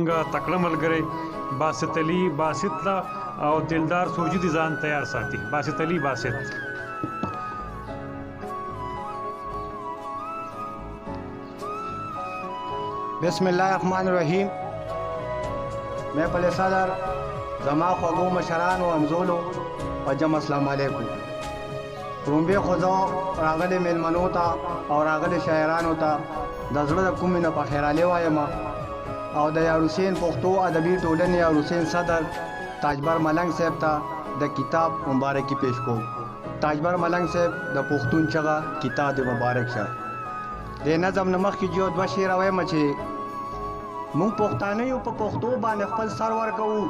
تکړه ملګری باسط علي باسط لا او دلدار سورجي دي ځان تیار ساتي. باسط علي باسط. بسم الله الرحمن الرحیم. محفل صدر زما خوږو مشرانو همزولو په جم السلام علیکم. رومبې خو زه راغلي میلمنو ته او راغلي شاعرانو ته د زړه د کومې نه په خیرالي وایم او د یار حسین پښتو ادبي ټولنې یار حسین صدر تاجبر ملنګ صاحب ته د کتاب مبارکي پیش کوم. تاجبر ملنګ صاحب د پښتون چغه کتاب دې مبارک شه. د نظم نه مخکې یو دوه شعره وایم چې موږ پښتانه یو په پښتو باندې خپل سر ورکوو،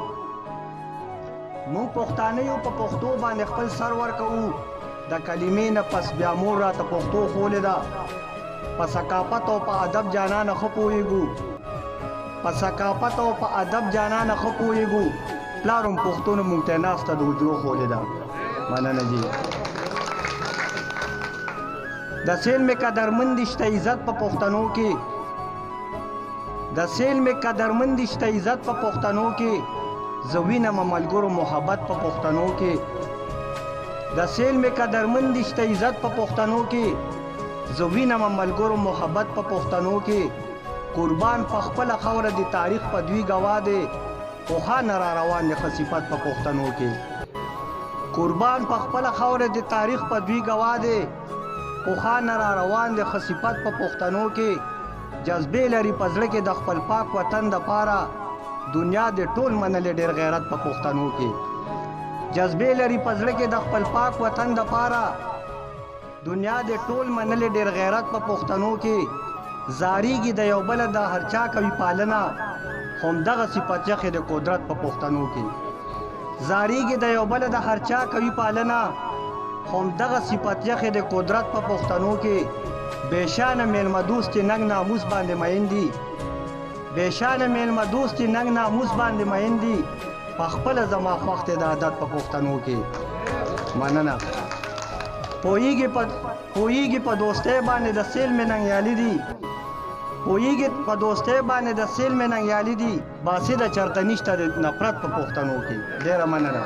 موږ پښتانه یو په پښتو باندې خپل سر ورکوو. د کلمې نه پس بیا مور راته پښتو ښولې ده. په ثقافت او په ادب جانانه ښه پوهېږو، په ثقافت او په ادب جانانه ښه پوهېږو. پلار هم پښتون موږ ته ناسته د حجرو ښولې ده. مننه جي. د سیل مې قدرمن دي شته عزت په پښتنو کې، د سیل مې قدرمن دي شته عزت په پښتنو کې. زه وینم ملګرو محبت په پښتنو کې، د سیل مې قدرمن دي شته عزت په پښتنو کې. زه وینم ملګرو محبت په پښتنو کې. قربان په خپله خاوره د تاریخ په دوی ګواه دی، پخوا نه را روان دی ښه صفت په پښتنو کې. قربان په خپله خاوره د تاریخ په دوی ګواه دی، پخوا نه را روان دی ښه صفت په پښتنو کې. جذبې لري په زړه کې د خپل پاک وطن دپاره، دنیا دې ټول منلې ډېر غیرت په پښتنو کې. جذبې لري په زړه کې د خپل پاک وطن دپاره، دنیا دې ټول منلې ډېر غیرت په پښتنو کې. زاریږي د یو بله د هر چا کوي پالنه، همدغه صفت یخې د قدرت په پښتنو کې. زاریږي د یو بله د هر چا کوي پالنه، همدغه صفت یخې د قدرت په پښتنو کې. بېشانه مېلمه دوستې ننګ ناموس باندې مین دي، بېشانه مېلمه دوستې ننګ ناموس باندې مین دي. په خپله زما خوښ دی د عادت په پښتنو کې. مننه. پوهېږي په دوستۍ باندې د سیل مې ننګیالي دي، پوهېږي په دوستۍ باندې د سیل مې ننګیالي دي. باسده چرته نشته د نفرت په پښتنو کې. ډېره مننه.